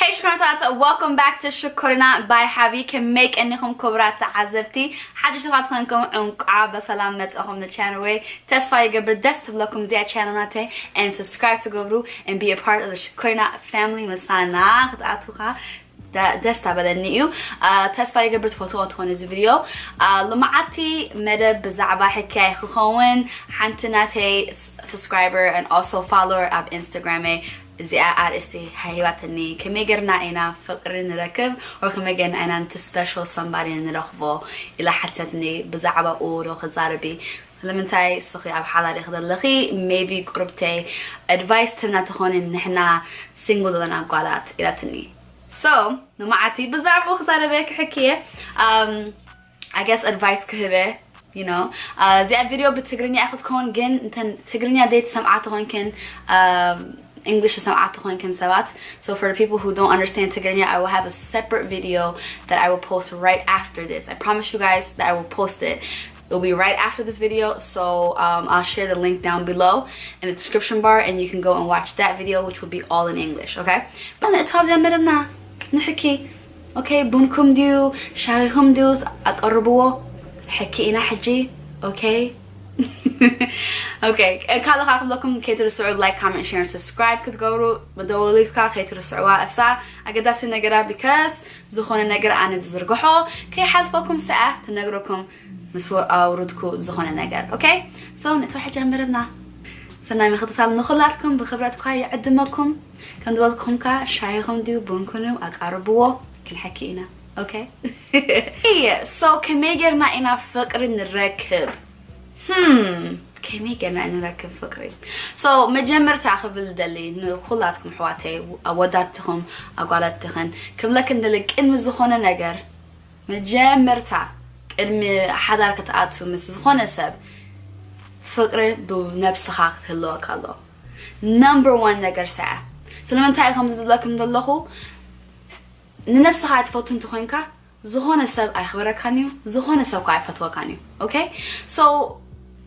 Hey ሽኮሪናታት, welcome back to ሽኮሪና by ሓቢ። ከመይ ቀኒኹም ክቡራት ተዓዘብቲ? ሓድሽ ተኾንኩም እንቋዕ በሰላም መጻኹም ንቻነለይ። ተስፋ ይገብር ደስ ትብለኩም እዚኣ ቻነል ናተይ and subscribe ትገብሩ and be a part of the ሽኮሪና family ምሳና ክትኣትዉ ከኣ ደ- ደስ ታበለኒ እዩ። አ፣ ተስፋ ይገብር ትፈትዎ ትኾኑ እዚ ቪድዮ። አ፣ ሎማዓቲ መደብ ብዛዕባ ሕክያይ ክኸውን ሓንቲ ናተይ ስ- subscriber and also follower ኣብ ኢንስታግራመይ እዚኣ ኣርእስቲ ሃይባትኒ። ከመይ ጌርና ኢና ፍቅሪ ንረክብ ወይ ከመይ ጌርና ኢና ነቲ special somebody ንረኽቦ ኢላ ሓቲታትኒ። ብዛዕባኡ ዶ ክዛረቢ? ስለምንታይ እስኺ ኣብ ሓዳር ኢኺ ዘለኺ? Maybe ቁርብተይ advice ትህብና ትኾኒ ንሕና single ዘለና ጓላት ኢላትኒ። So ንመዓቲ ብዛዕባኡ ክዛረበ ክሕክየ። Um, I guess advice ክህበ you know እዚኣ ቪድዮ ብትግርኛ እያ ክትከውን፣ ግን እንተን ትግርኛ ዘይትሰምዓ ተኾንክን English ዝሰምዓ ተኾንክን ሰባት, so for the people who don't understand ትግርኛ, I will have a separate video that I will post right after this. I promise you guys that I will post it. It'll be right after this video, so um, I'll share the link down below in the description bar, and you can go and watch that video, which will be all in English, okay? ንእታው ዘመደብና ንሕኪ okay? ቡንኩም ድዩ ሻሂኹም ድዩ ኣቀርብዎ? ሕኪ ኢና ሕጂ። Okay? Okay, ካልእ ከዓ ክብለኩም ከይትርስዑ like, comment, share፣ subscribe ክትገብሩ፣ መደወሊትካ ከይትርስዕዋ። እሳ ኣገዳሲ ነገራ because ዝኾነ ነገር ኣነ ዝዝርግሖ ከይሓልፈኩም ሰኣ ትነግረኩም ምስ ኣውርድኩ ዝኾነ ነገር። Okay? So ንእታው ሕጂ ኣብ መደብና። ሰናይ ምክትታል ንኹላትኩም ብክብረት እኳ ይዕድመኩም። ከም ዝበልኩኹም ከኣ ሻሂኹም ድዩ ቡንኩም ኣቃርብዎ፣ ክንሕኪ ኢና። Okay? So ከመይ ጌርና ኢና ፍቅሪ ንረክብ? Hmm, ከመይ ጌርና ንረክብ ፍቅሪ? So መጀመርታ ክብል ደሊ ንኩላትኩም ኣሕዋተይ፣ ኣወዳትኹም ኣጓላትኽን ክብለክን ደሊ፣ ቅድሚ ዝኾነ ነገር መጀመርታ ቅድሚ ሓዳር ክትኣቱ ምስ ዝኾነ ሰብ ፍቅሪ ብነብስኻ ክትህልወካ ኣሎ። Number one ነገር ሰኣ ስለምንታይ ከምዚ ዝብለኩም ዘለኹ፣ ንነብስኻ ትፈቱ እንተኾይንካ ዝኾነ ሰብ ኣይኽበረካን እዩ፣ ዝኾነ ሰብ ከ ኣይፈትወካን እዩ። Okay? So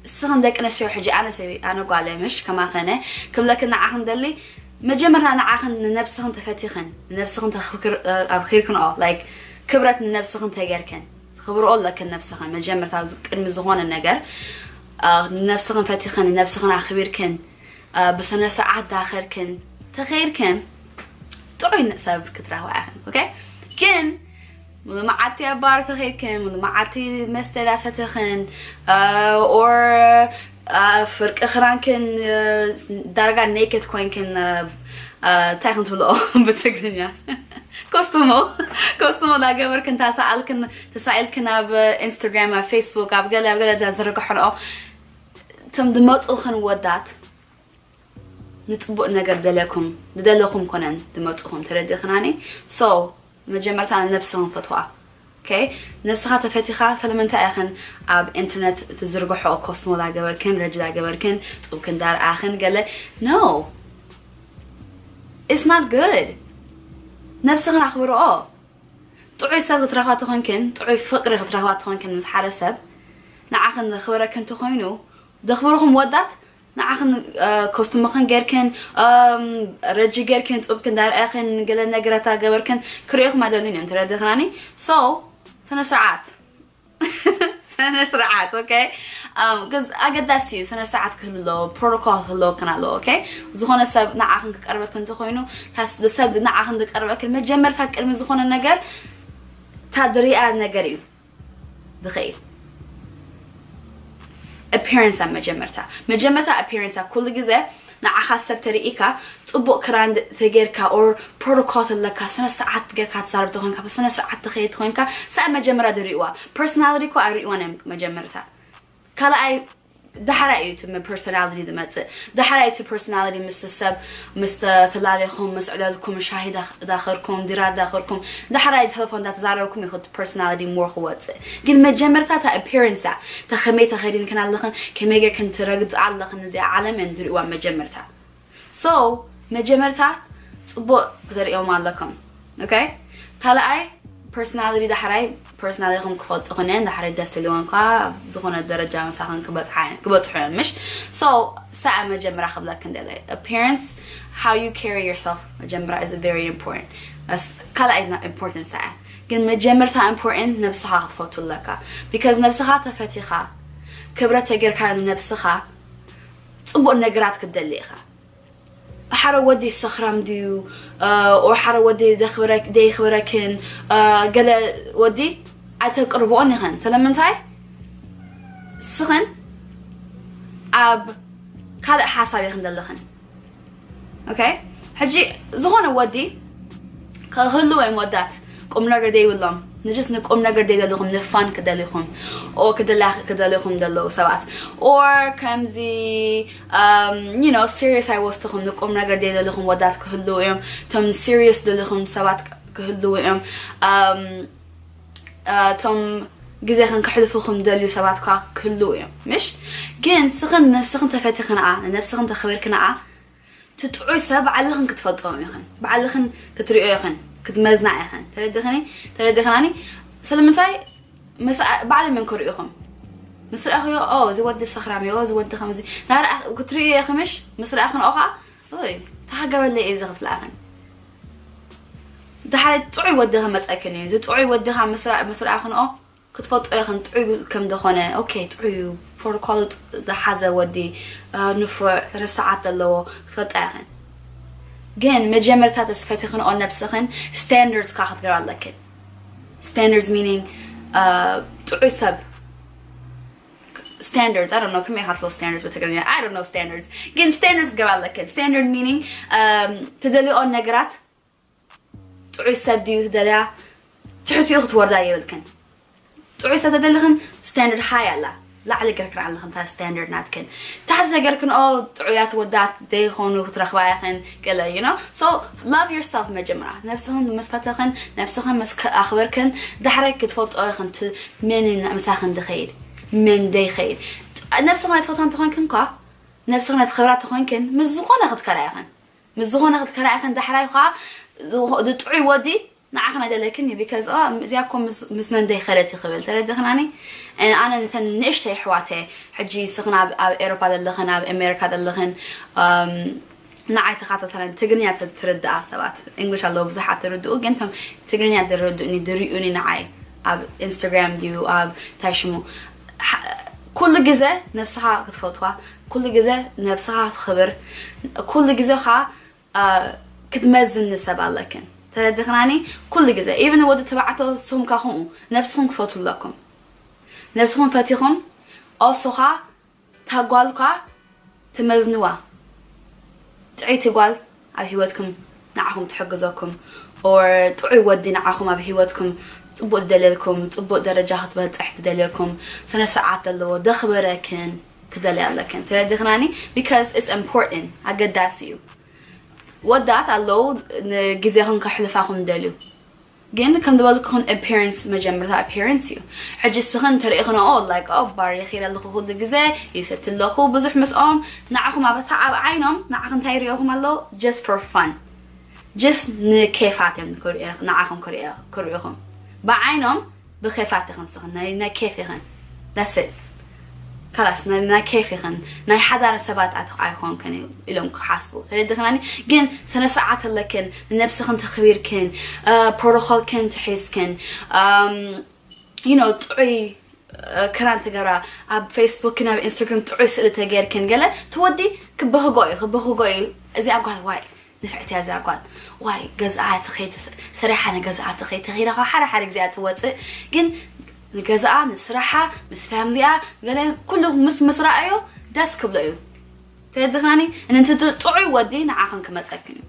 እስኽን ደቂ ኣንስትዮ ሕጂ ኣነ ሰብ ኣነ ጓለ ምሽ ከማኸነ ክብለክን ንዓኽን ደሊ መጀመርታ ንዓኽን ንነብስኽን ተፈቲኽን ንነብስኽን ተኽብክር ኣብኺርክንኦ like ክብረት ንነብስኽን ተገርክን ክብርኦ ኣለክን ነብስኽን መጀመርታ ቅድሚ ዝኾነ ነገር ንነብስኽን ፈቲኽን ንነብስኽን ኣኽቢርክን ብስነ ስርዓት ዳኸርክን ተኸይድክን ጥዑይ ሰብ ክትረኽባ ኢኽን። Okay? ግን ሙሉ መዓልቲ ኣብ ባር ተኸይድክን ሙሉ መዓልቲ መስተ ዳሰተኽን or ፍርቂ ክራንክን ዳርጋ naked ኮይንክን እንታይ ክንትብልኦ ብትግርኛ ኮስትሞ ኮስትሞ ዳገበርክን ታሰኣልክን ተሳኢልክን ኣብ ኢንስታግራም ኣብ ፌስቡክ ኣብ ገለ ኣብ ገለ ዳዝርግሕንኦ እቶም ድመፁኽን ወዳት ንፅቡቅ ነገር ደለኩም ዝደለኩም ኮነን ዝመፅኹም ተረዲእኽናኒ። So መጀመርታ ንነብስኽን ፈትዋ። Okay? ነብስኻ ተፈቲኻ ስለምንታይ ኢኽን ኣብ ኢንተርነት ትዝርግሖ ኮስሞ ዳገበርክን ረጂ ዳገበርክን ጡብክን ዳርኣኽን ገለ? No, it's not good። ነብስኽን ኣኽብርኦ። ጥዑይ ሰብ ክትረኽባ ተኾንክን ጥዑይ ፍቅሪ ክትረኽባ ተኾንክን ምስ ሓደ ሰብ ንዓኽን ዘኽብረክን ተኾይኑ ደኽብርኹም ወዳት ንዓኽን ኮስትሞኽን ጌርክን ረጂ ጌርክን ጡብክን ዳርኣኽን ገለ ነገራት ኣገበርክን ክርእኹም ኣደልን እዮም ተረድኽናኒ። So ስነ ስርዓት ስነ ስርዓት። Okay? ኣገዳሲ እዩ ስነ ስርዓት ክህልዎ ፕሮቶኮል ክህልወክን ኣለዎ። Okay? ዝኾነ ሰብ ንዓኽን ክቀርበክን እንተኾይኑ ሰብ ንዓኽን ዝቀርበክን መጀመርታ ቅድሚ ዝኾነ ነገር ታድሪኣ ነገር እዩ ዝኸይድ። Appearance ኣብ መጀመርታ መጀመርታ appearance ኣብ ኩሉ ግዜ ንዓኻ ሰብ ተርእካ ፅቡቅ ክራን ተጌርካ or ፕሮቶኮል ኣለካ ስነ ስርዓት ጌርካ ትዛረብ ተኮንካ ብስነ ስርዓት ትኸይድ ተኮንካ ሰኣ መጀመርያ ድሪእዋ። Personality እኮ ኣይርእዋን እዮም መጀመርታ። ካልኣይ ዳሕራይ እዩ እቲ personality ዝመፅእ። ዳሕራይ እቲ personality ምስ ሰብ ምስ ተላለኹም ምስ ዕለልኩም ሻሂ ዳኸርኩም ዲራር ዳኸርኩም ዳሕራይ ተለፎን እንዳተዛረብኩም እዩ personality more ክወፅእ። ግን መጀመርታ እታ appearance እያ። እታ ከመይ ተኸዲንክን ኣለኽን ከመይ ጌርክን ትረግፅ ኣለኽን እዚኣ ዓለም እየን ዝርእዋ መጀመርታ። So መጀመርታ ፅቡቅ ክትርእዮም ኣለኩም። Okay? ካልኣይ personality ዳሕራይ personality ኹም ክፈልጡ ክነ ዳሕራይ ደስ ትልወን ኳ ዝኾነ ደረጃ መሳኸን ክበጽሓ ክበጽሑ እዮም ምሽ so ሰኣ መጀመርያ ክብለክን ደለ appearance how you carry yourself መጀመርያ is very important ካልኣይ important ሰኣ ግን መጀመርታ important ነብስኻ ክትፈቱ ኣለካ because ነብስኻ ተፈቲኻ ክብረት ተገርካ ንነብስኻ ጽቡቅ ነገራት ክትደሊ ኢኻ ሓደ ወዲ ሰኽራም ድዩ or ሓደ ወዲ ደይኽብረክን ገለ ወዲ ኣይተቅርብኦን ኢኽን ስለምንታይ ስኽን ኣብ ካልእ ሓሳብ ኢኽን ዘለኽን okay ሕጂ ዝኾነ ወዲ ክህልው እዮም ወዳት ቁም ነገር ደይብሎም ንጅስ ንቁም ነገር ደይደልኹም ንፋን ክደልኹም ኦ ክደላ ክደልኹም ዘለዉ ሰባት or ከምዚ you know serious ኣይወስድኹም ንቁም ነገር ደይደልኹም ወዳት ክህልው እዮም እቶም serious ደልኹም ሰባት ክህልው እዮም እቶም ግዜኽን ከሕልፉኹም ደልዩ ሰባት ኳ ክህልው እዮም ምሽ ግን ስኽን ነብስኽን ተፈቲኽንኣ ንነብስኽን ተኽብርክንኣ ትጥዑይ ሰብ ባዕልኽን ክትፈልጥኦም ኢኽን ባዕልኽን ክትሪኦ ኢኽን ክትመዝና ኢኽን ተረድኽኒ ተረድኽናኒ ስለምንታይ ባዕሊ መን ክሪኢኹም ምስ ረኣኽዮ እዚ ወዲ ሰኽራም ዮ እዚ ወዲ ከምዚ ክትሪኦ ኢኽምሽ ምስ ረኣኽንኦ ከዓ ተሃገበለይ እዚ ክትብላኽን ድሓረ ጥዑይ ወዲ ከመፀክን እዩ እቲ ጥዑይ ወዲ ከዓ ምስ ረኣኽንኦ ክትፈልጦ ኢኽን ጥዑይ ከም ዝኾነ okay ጥዑይ እዩ ፕሮቶኮል ዝሓዘ ወዲ ንፉዕ ስነ ስርዓት ዘለዎ ክትፈልጣ ኢኽን ግን መጀመርታ ተስፈቲኽንኦ ነብስኽን standards ካ ክትገባ ኣለክን standards meaning ጥዑይ ሰብ standards I don't know ከመይ ኢኻ ትብሎ standards ብትግርኛ I don't know standards ግን standards ክትገባ ኣለክን standard meaning ትደልኦ ነገራት ጥዑይ ሰብ ድዩ ትደልያ ትሕቲኡ ክትወርዳ የብልክን ጥዑይ ሰብ ተደልኽን standard high ኣላ ላዕሊ ገርክን ኣለኽን እታ standard ናትክን ታሕቲ ተገርክን ኦ ጥዑያት ወዳት ዘይኾኑ ክትረኽባ ኢኽን ገለ you know so love yourself መጀመርያ ነብስኽን ምስ ፈተኽን ነብስኽን ምስ ኣኽበርክን ዳሕራይ ክትፈልጦ ኢኽን ምን ምሳኽን ድኸይድ ምን ደይኸይድ ነብስኽን ኣይትፈትዋ እንተኾንክን ኳ ነብስኽን ኣይትኸብራ እንተኾንክን ምስ ዝኾነ ክትከላ ኢኽን ምስ ዝኾነ ክትከላ ኢኽን ዳሕራይ ኳ ዝጥዑይ ወዲ ንዓኽን ኣይደለክን እዩ because እዚኣ እኮ ምስ መን ዘይኸደት ይኽብል ተረድኽናኒ ኣነ ነተን ንእሽተይ ኣሕዋተ ሕጂ ስኽን ኣብ ኤሮፓ ዘለኽን ኣብ ኣሜሪካ ዘለኽን ንዓይ ተኻታተለን ትግርኛ ትርድኣ ሰባት እንግሊሽ ኣለዉ ብዙሓት ትርድኡ ግን ቶም ትግርኛ ዝርድኡኒ ዝርዩኒ ንዓይ ኣብ ኢንስታግራም ድዩ ኣብ እንታይ ሽሙ ኩሉ ግዜ ነብስኻ ክትፈትዋ ኩሉ ግዜ ነብስኻ ክትኽብር ኩሉ ግዜ ኻ ክትመዝኒ ሰብ ኣለክን ተረድኽናኒ ኩሉ ግዜ even ወዲ ተባዕቶ ስኹም ካ ከምኡ ነብስኹም ክትፈትዉ ኣለኩም ነብስኹም ፈቲኹም also ኻ ታጓልኳ ትመዝንዋ ጥዕይቲ ጓል ኣብ ሂወትኩም ንዓኹም ትሕግዘኩም or ጥዑይ ወዲ ንዓኹም ኣብ ሂወትኩም ጽቡቅ ትደልየልኩም ጽቡቅ ደረጃ ክትበጽሕ ትደልየኩም ስነ ስርዓት ዘለዎ ደኽብረክን ክደልያ ኣለክን ተረድኽናኒ because it's important ኣገዳሲ እዩ ወዳት ኣለዉ ንግዜኹም ከሕልፋኹም ደልዩ ግን ከም ዝበልኩኹም appearance መጀመርታ appearance እዩ ሕጂ ስኽን ተርእኽንኦ like ኦ ባር የኺረ ኣለኹ ኩሉ ግዜ ይሰቲ ኣለኹ ብዙሕ ምስኦም ንዓኹም ኣበታ ኣብ ዓይኖም ንዓኽ እንታይ ይርእኹም ኣሎ just for fun just ንኬፋት እዮም ንዓኹም ክርእኹም ብዓይኖም ብኬፋት ኢኽን ስኽን ናይ ኬፍ ኢኽን that's it ካላስ ናይ ኬፍ ኢኽን ናይ ሓዳር ሰባት ኣይኮንክን ኢሎም ክሓስቡ ተረድኽናኒ ግን ስነ ስርዓት ኣለክን ንነብስኽን ተኽቢርክን ፕሮቶኮልክን ትሒዝክን you know ጥዑይ ክራን ትገብራ ኣብ ፌስቡክ ናብ ኢንስታግራም ጥዑይ ስእሊ ተገይርክን ገለ ትወዲ ክበህጎ እዩ ክበህጎ እዩ እዚኣ ጓል ዋይ ንፍዕቲ እያ እዚኣ ጓል ዋይ ገዝኣ ሰሪሓ ንገዝኣ ተኸይድ ተኺዳ ሓደ ሓደ ግዜ ትወፅእ ግን ንገዝኣ ንስራሓ ምስ ፋምሊኣ ገለ ኩሉ ምስ ምስ ረኣዮ ደስ ክብሎ እዩ ተረድኽናኒ እንንቲ ጥዑይ ወዲ ንዓኽን ክመፀክን እዩ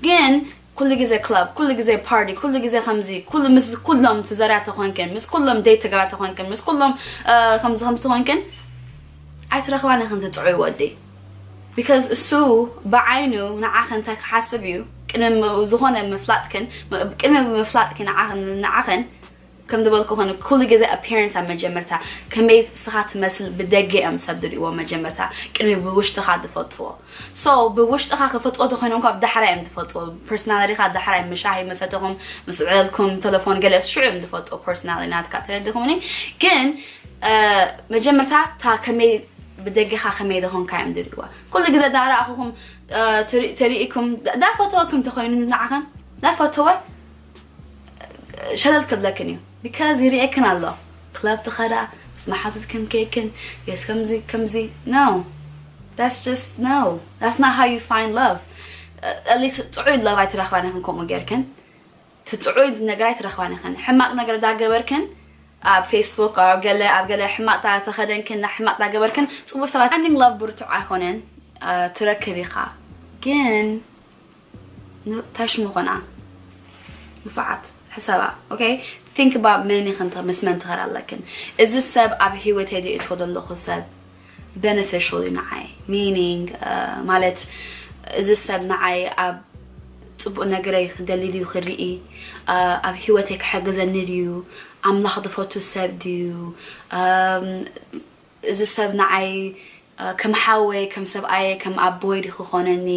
ግን ኩሉ ግዜ ክለብ ኩሉ ግዜ ፓርቲ ኩሉ ግዜ ከምዚ ኩሉ ምስ ኩሎም ትዘርያ ተኾንክን ምስ ኩሎም ደይ ትገብራ ተኾንክን ምስ ኩሎም ከምዚ ከምዚ ተኾንክን ኣይትረኽባን ኢኽን ትጥዑይ ወዲ because እሱ ብዓይኑ ንዓኸ እንታይ ክሓስብ እዩ ቅድሚ ዝኾነ ምፍላጥክን ቅድሚ ምፍላጥኪ ንዓኸን ከም ዝበልኩ ኾነ ኩሉ ግዜ appearance ኣብ መጀመርታ ከመይ ስኻ ትመስል ብደገ እዮም ሰብ ዝርእዎ መጀመርታ ቅድሚ ብውሽጥኻ ዝፈልጥዎ። So ብውሽጥኻ ክፈልጥዎ ተኾይኖም ካብ ዳሕራ እዮም ዝፈልጥዎ። Personality ኻ ዳሕራ እዮም፣ ምሻሂ መሰተኹም ምስ ዕለልኩም ተለፎን ገለ ሽዑ እዮም ዝፈልጥዎ personality ናትካ፣ ተረድኹምኒ? ግን መጀመርታ እታ ከመይ ብደገኻ ከመይ ዝኾንካ እዮም ዝርእዋ። ኩሉ ግዜ ዳረኣኹኹም ተሪእኩም ዳፈተወኩም ተኾይኑ ንዓኸን ዳፈተወ ሸለል ክብለክን እዩ። Because ይርእየክን ኣሎ። ክለብ ትኸዳ ምስ መሓዙትክን ከይክን የስ ከምዚ ከምዚ no, that's just no, that's not how you find love. At least ጥዑይ love ኣይትረኽባን ኢኽን ከምኡ ጌርክን። እቲ ጥዑይ ነገር ኣይትረኽባን ኢኽን። ሕማቕ ነገር ዳገበርክን ኣብ Facebook ኣብ ገለ ኣብ ገለ ሕማቕ ተኸደንክን ና ሕማቕ ዳገበርክን ጽቡቅ ሰባት finding love ብርቱዕ ኣይኮነን። ትረክብ ኢኻ ግን ታሽሙ ኾና ንፉዓት ሕሰባ። Okay, think about መን ኢኽን ምስ መን ትኸዳ ኣለክን። እዚ ሰብ ኣብ ህይወተይ ድእትዎ ዘለኹ ሰብ beneficial እዩ ንዓይ። Meaning ማለት እዚ ሰብ ንዓይ ኣብ ጽቡቅ ነገረይ ክደሊ ድዩ ክርኢ፣ ኣብ ህይወተይ ክሕግዘኒ ድዩ፣ ኣምላኽ ዝፈቱ ሰብ ድዩ፣ እዚ ሰብ ንዓይ ከም ሓወይ ከም ሰብኣየ ከም ኣቦይ ድዩ ክኾነኒ፣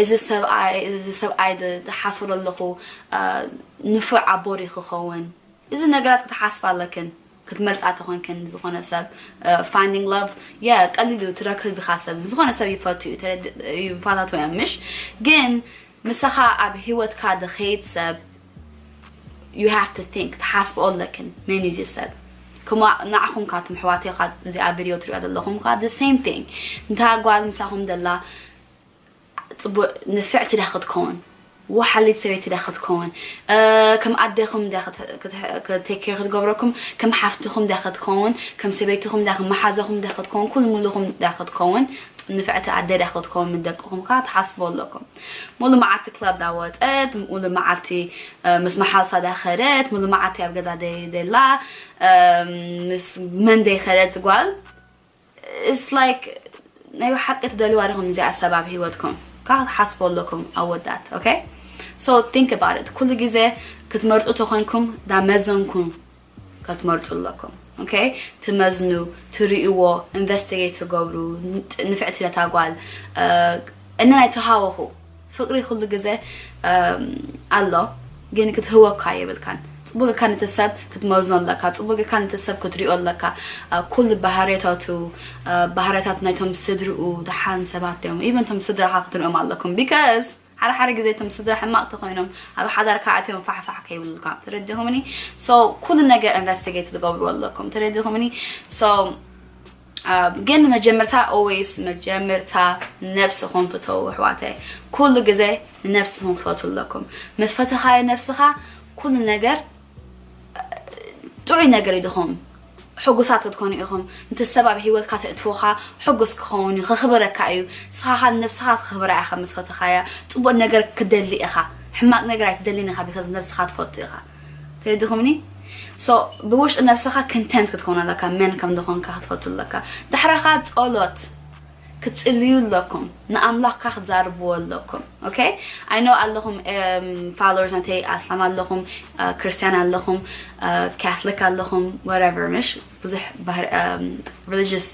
እዚ ሰብኣይ እዚ ሰብኣይ ዝሓስቦ ዘለኹ ንፉዕ ኣቦ ድዩ ክኸውን። እዚ ነገራት ክትሓስባ ኣለክን ክትመርጻ ተኾንክን ዝኾነ ሰብ finding love yeah ቀሊሉ ትረክብ ኢኻ ሰብ ዝኾነ ሰብ ይፈቱ እዩ ይፋታቱ እዮም ምሽ ግን ምሳኻ ኣብ ህይወትካ ድኸይድ ሰብ you have to think ትሓስብኦ ኣለክን መን እዩ እዚ ሰብ። ንዓኹም ካትም ሕዋቴኻ እዚኣ ቪድዮ ትሪኦ ዘለኹም ካ the same thing እንታ ጓል ምሳኹም ደላ ጽቡቅ ንፍዕቲ ዳ ክትከውን ወሓሊት ሰበይቲ ዳ ክትከውን ከም ኣዴኹም ዳ ክትቴክ ክትገብረኩም ከም ሓፍትኹም ዳ ክትከውን ከም ሰበይትኹም ዳ ከም መሓዘኹም ዳ ክትከውን ኩል ሙሉኹም ዳ ክትከውን ንፍዕቲ ኣደ ዳ ክትከውን ምን ደቅኹም ካ ትሓስቦ ኣለኩም። ሙሉ መዓልቲ ክለብ ዳ ወጠት ሙሉ መዓልቲ ምስ መሓሳ ዳ ኸደት ሙሉ መዓልቲ ኣብ ገዛ ደላ ምስ መን ደይ ኸደት ጓል it's like ናይ ብሓቂ ትደልዋ ዲኹም እዚኣ ሰብ ኣብ ህይወትኩም ካብ ክትሓስቦ ኣለኩም ኣወዳት። Okay, so think about it ኩሉ ግዜ ክትመርጡ ተኾንኩም ዳመዘንኩም ክትመርጡ ኣለኩም። Okay, ትመዝኑ ትርእይዎ investigate ትገብሩ ንፍዕቲ ነታ ጓል እነ ናይ ተሃወኹ ፍቅሪ ኩሉ ግዜ ኣሎ ግን ክትህወካ የብልካን። ጽቡቅ ጌርካ ነቲ ሰብ ክትመዝኖ ኣለካ። ጽቡቅ ጌርካ ነቲ ሰብ ክትሪኦ ኣለካ። ኩሉ ባህርያታቱ ባህርያታት ናይቶም ስድርኡ ደሓን ሰባት እዮም። Even ቶም ስድራኻ ክትሪኦም ኣለኩም because ሓደ ሓደ ግዜ ቶም ስድራ ሕማቅ ተኾይኖም ኣብ ሓዳርካ ኣትዮም ፋሕፋሕ ከይብሉካ ተረዲኹምኒ። So ኩሉ ነገር investigate ትገብርዎ ኣለኩም ተረዲኹምኒ። So ግን መጀመርታ always መጀመርታ ነብስኹም ፍተው ኣሕዋተይ። ኩሉ ግዜ ንነብስኹም ክትፈትዉ ኣለኩም። ምስ ፈተኻዮ ነብስኻ ኩሉ ነገር ጥዑይ ነገር እዩ ድኹም ሕጉሳት ክትኮኑ ኢኹም። ነቲ ሰብ ኣብ ህይወትካ ተእትወኻ ሕጉስ ክኸውን እዩ፣ ከኽብረካ እዩ። ንስኻ ንነብስኻ ክትኽብራ ኢኻ ምስ ፈተኻያ። ጽቡቕ ነገር ክደሊ ኢኻ፣ ሕማቕ ነገር ኣይትደልን ኢኻ because ነብስኻ ትፈቱ ኢኻ። ተረዲኹምኒ? So ብውሽጢ ነብስኻ content ክትከውን ኣለካ፣ መን ከም ዝኾንካ ክትፈቱ ኣለካ። ዳሕራኻ ጸሎት ክትጽልዩ ኣለኩም፣ ንኣምላኽካ ክትዛርብዎ ኣለኩም። Okay? I know ኣለኹም followers ናተይ ኣስላም ኣለኹም፣ ክርስቲያን ኣለኹም፣ ካቶሊክ ኣለኹም፣ whatever ምሽ ብዙሕ religious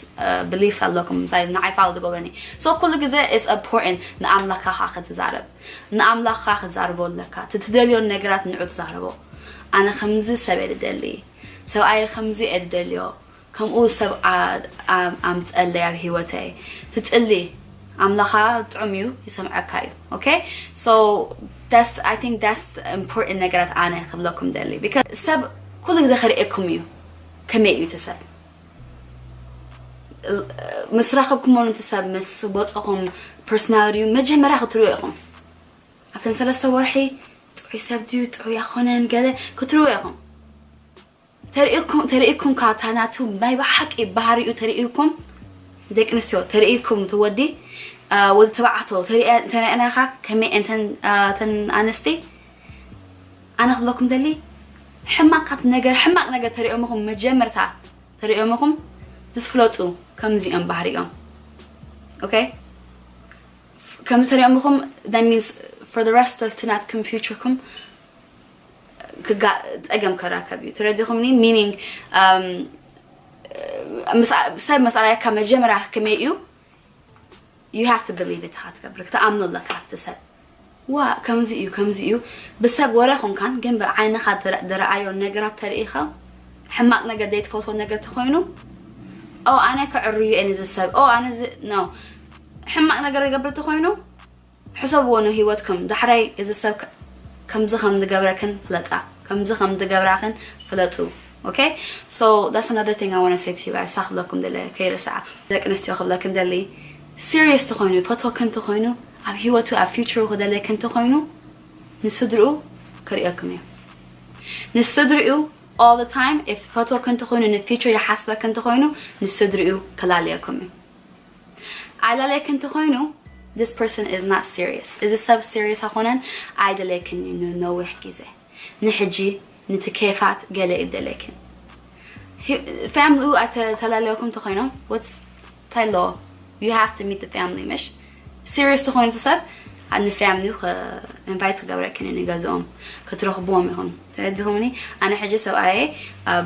beliefs ኣለኩም ምሳይ ንዓይ follow ትገብረኒ። So ኩሉ ግዜ it's important ንኣምላኽካ ክትዛረብ ንኣምላኽካ ክትዛርቦ ኣለካ። ትትደልዮን ነገራት ንዑ ትዛረቦ። ኣነ ከምዚ ሰብ እየ ዝደሊ፣ ሰብኣየ ከምዚ እየ ዝደልዮ፣ ከምኡ ሰብ ኣምፀለይ ኣብ ህይወተይ ትፅሊ ኣምላኻ ጥዑም እዩ ይሰምዐካ እዩ። Okay? So that's I think that's important ነገራት ኣነ ክብለኩም ደሊ because ሰብ ኩሉ ግዜ ክርእየኩም እዩ። ከመይ እዩ እቲ ሰብ ምስ ረኸብኩሞ ነቲ ሰብ ምስ ወፀኹም personality መጀመርያ ክትሪኦ ኢኹም። ኣብተን ሰለስተ ወርሒ ጥዑይ ሰብ ድዩ ጥዑይ ኣኾነን ገለ ክትሪኦ ኢኹም። ተርእኩም ተርእኩም ካታ ናቱ ናይ ብሓቂ ባህሪኡ ተርእኩም ደቂ ኣንስትዮ ተርእኩም ትወዲ ወዲ ተባዕቶ ተርእናኻ ከመይ እንተን ኣንስቲ ኣነ ክብለኩም ደሊ ሕማቃት ነገር ሕማቅ ነገር ተርእዮምኹም መጀመርታ ተርእዮምኹም ዝስፍለጡ ከምዚኦም ባህሪኦም okay ከም ተርእዮምኹም that means for the rest of ትናትኩም futureኩም ክጋ- ጸገም ከራከብ እዩ። ተረዲኹምኒ? Meaning፣ um፣ ምስ- ሰብ መሳራይካ መጀመርያ ከመይ እዩ? You have to believe it ኢኻ ትገብር፣ ክትኣምኖ ኣለካ ኣብቲ ሰብ። ዋ፣ ከምዚ እዩ፣ ከምዚ እዩ። ብሰብ ወረ ኾንካን ግን ብዓይንኻ ድረ- ድረኣዮ ነገራት ተርእኻ፣ ሕማቕ ነገር ዘይትፈትዎ ነገር ተኾይኑ፣ ኦ ኣነ ከዕርዩ እየ ንዚ ሰብ፣ ኦ ኣነ እዚ ነው። ሕማቕ ነገር ይገብር ተኾይኑ፣ ሕሰብዎ ንህይወትኩም። ዳሕራይ እዚ ሰብ ከ- ከምዚ ከም ዝገብረክን ፍለጣ፣ ከምዚ ከም ዝገብራክን ፍለጡ። Okay? So that's another thing I want to say to you guys. ሳኽብለኩም ደለ ከይርስዓ፣ ደቂ ኣንስትዮ ክብለክን ደሊ፣ serious ተኾይኑ፣ ፈትወክን ተኾይኑ፣ ኣብ ህይወቱ ኣብ future ክደለክን ተኾይኑ፣ ንስድርኡ ክርእየኩም እዩ። ንስድርኡ all the time፣ if ፈትወክን ተኾይኑ፣ ን future ይሓስበክን ተኾይኑ፣ ንስድርኡ ከላልየኩም እዩ። ኣይላለየክን እንተኾይኑ፣ this person is not serious። እዚ ሰብ serious ኣኾነን፣ ኣይደለየክን እዩ ንነዊሕ ግዜ። ንሕጂ ንቲ ኬፋት ገለ እዩ ደለየክን። ሂ- family ኡ ኣይተላለየኩም እንተኾይኖም፣ what's እንታይ ኣለዎ? You have to meet the family፣ ምሽ? Serious ተኾይኑ እቲ ሰብ፣ ን family ኡ ከ- invite ክገብረክን እዩ ንገዝኦም፣ ክትረኽብዎም ኢኹም። ተረዲኹምኒ? ኣነ ሕጂ ሰብኣየ፣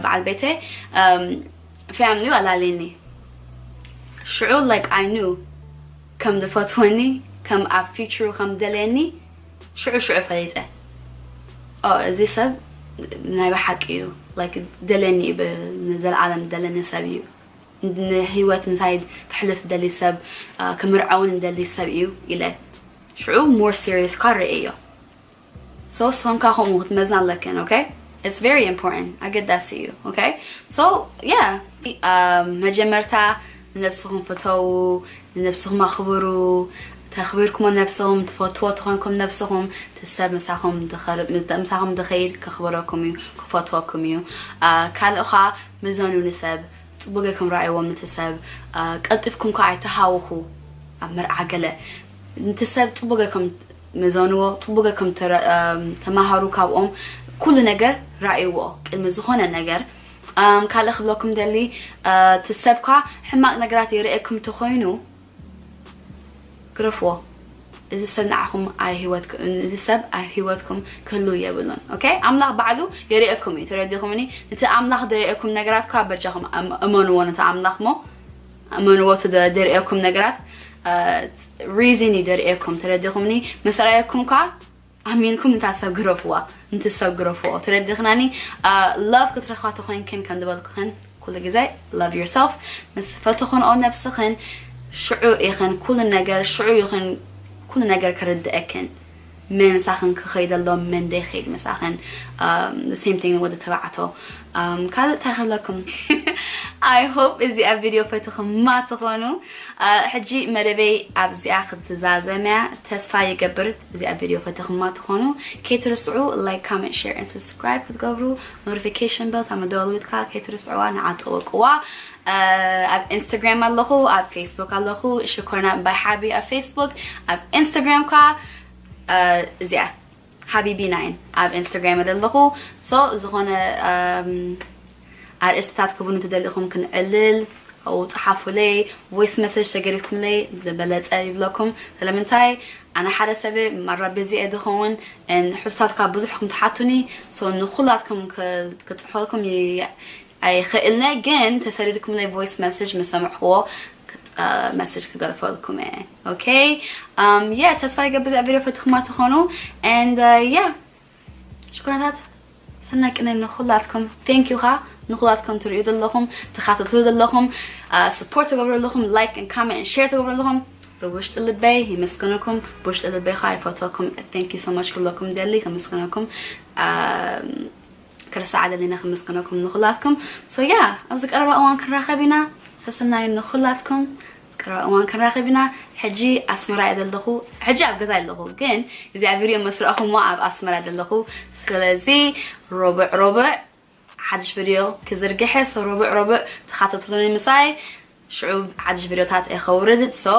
በዓል ቤተ፣ family ኡ ኣላለየኒ። ሽዑ like I knew ከም ዝፈትወኒ፣ ከም ኣብ future ኡ ከም ደለየኒ ሽዑ ሽዑ ፈሊጠ። ኦ፣ እዚ ሰብ ናይ ብሓቂ እዩ፣ like ደለኒ እዩ፣ ብ- ንዘለኣለም ደለኒ ሰብ እዩ፣ ንህይወት ምሳይ ክሕልፍ ዝደሊ ሰብ፣ አ፣ ክምርዓውን ዝደሊ ሰብ እዩ ኢለ። ሽዑ more serious ካ ርእዮ። So ንስኽን ከኣ ከምኡ ክትመዝና ኣለክን። Okay? It's very important፣ ኣገዳሲ እዩ። Okay? So yeah፣ um፣ መጀመርታ ንነብስኹም ፍተዉ፣ ንነብስኹም ኣኽብሩ። ተኽቢርኩሞ ነብስኹም፣ ትፈትዎ ተኾንኩም ነብስኹም፣ እቲ ሰብ ምሳኹም ድኸር- ምሳኹም ድኸይድ ከኽብረኩም እዩ፣ ክፈትወኩም እዩ። Uh፣ ካልእ ኸኣ ምዘኑ ንሰብ፣ ጽቡቅ ጌርኩም ረኣይዎም ነቲ ሰብ። Uh፣ ቀልጢፍኩም ከኣ ኣይተሃውኹ። ኣብ መርዓ ገለ ነቲ ሰብ ጽቡቅ ጌርኩም ምዘንዎ፣ ጽቡቅ ጌርኩም ተረ- um፣ ተማሃሩ ካብኦም። ኩሉ ነገር ረኣይዎ ቅድሚ ዝኾነ ነገር። Um፣ ካልእ ክብለኩም ደሊ፣ uh፣ እቲ ሰብ ከኣ ሕማቅ ነገራት የርእየኩም ተኾይኑ፣ ግረፍዎ። እዚ ሰብ ንዓኹም ኣብ ህይወትኩም፣ እዚ ሰብ ኣብ ህይወትኩም ክህልው የብሉን። Okay? ኣምላኽ ባዕሉ የርእየኩም እዩ። ተረዲኹምኒ? ነቲ ኣምላኽ ዘርእየኩም ነገራት ከኣ በጃኹም እም- እመንዎ። ነቲ ኣምላኽ እሞ እመንዎ። እቲ ዘ- ዘርእየኩም ነገራት፣ አ፣ reason እዩ ዘርእየኩም። ተረዲኹምኒ? ምስ ረኣየኩም ከኣ ኣሚንኩም ነታ ሰብ ግረፍዋ፣ ነቲ ሰብ ግረፍዎ። ተረዲኽናኒ? አ፣ love ክትረኽባ ተኾይንክን ከም ዝበልኩኽን ኩሉ ግዜ love yourself። ምስ ፈተኽንኦ ነብስኽን ሽዑ ኢኽን ኩሉ ነገር፣ ሽዑ ኢኽን ኩሉ ነገር ክርድአክን። መን ምሳኽን ክኸይድ ኣሎ፣ መን ዘይኸይድ ምሳኽን። Um, the same thing ወዲ ተባዕቶ። Um, ካልእ እንታይ ክብለኩም? I hope እዚኣ ቪድዮ ፈትኹማ ትኾኑ። Uh, ሕጂ መደበይ ኣብዚኣ ክትዛዘም እያ። ተስፋ ይገብር እዚኣ ቪድዮ ፈትኹማ ትኾኑ። ከይትርስዑ like፣ comment፣ share and subscribe ክትገብሩ፣ notification bell እታ መደወል ውትካ ከይትርስዕዋ፣ ንዓ ጠወቅዋ። Uh፣ ኣብ ኢንስታግራም ኣለኹ፣ ኣብ ፌስቡክ ኣለኹ፣ ሽኮርና ባይ ሓቢ ኣብ ፌስቡክ፣ ኣብ ኢንስታግራም ከኣ፣ uh፣ እዚኣ ሓቢቢ ናይን ኣብ ኢንስታግራም ዘለኹ። So ዝኾነ፣ um፣ ኣርእስትታት ክቡን ትደሊኹም ክንዕልል፣ ኣብኡ ጸሓፉለይ፣ voice message ተገዲፍኩምለይ ዝበለጸ ይብለኩም። ስለምንታይ? ኣነ ሓደ ሰብ እየ፣ ማራ busy እየ ዝኸውን፣ and ሕቶታት ካብ ብዙሕኩም ትሓቱኒ። So ንኹላትኩም ክ- ክጽሕፈልኩም ይ- ኣይኽእልነ፣ ግን ተሰዲድኩምለይ voice message ምስ ሰማዕክዎ ክጥ- message ክገርፈልኩም እየ። Okay? Um, yeah፣ ተስፋ ይገብር እዛ ቪድዮ ፈትኹማ ትኾኑ። And, uh, yeah፣ ሽኮራታት፣ ሰናይ ቅነ ንኹላትኩም። Thank you ኻ ንኹላትኩም ትርእዩ ዘለኹም፣ ትኻተትሉ ዘለኹም፣ uh፣ support ትገብሩ ዘለኹም፣ like and comment and share ትገብሩ ዘለኹም። ብውሽጢ ልበይ ይመስግነኩም፣ ብውሽጢ ልበይ ኻ ይፈትወኩም። Thank you so much ክብለኩም ደሊ፣ ከመስግነኩም። Um፣ ክርስዓ ደሊና ከመስግነኩም ንኹላትኩም። So yeah፣ ኣብዚ ቀረባ እዋን ክንራኸብ ኢና። ሰሰናዩ ንኹላትኩም። ኣብዚ ቀረባ እዋን ክንራኸብ ኢና። ሕጂ ኣስመራ እየ ዘለኹ። ሕጂ ኣብ ገዛ ኣለኹ፣ ግን እዚኣ ቪድዮ መስረእኹሞ ኣብ ኣስመራ እየ ዘለኹ። ስለዚ ሮብዕ ሮብዕ ሓድሽ ቪድዮ ክዝርግሐ። So ሮብዕ ሮብዕ ተኻተትሉኒ ምሳይ። ሽዑ ሓድሽ ቪድዮታት እየ ከውርድ። So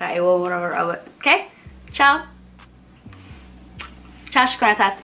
ራእይዎ ሮብዕ ሮብዕ። Okay? ቻው። ቻው ሽኮራታት።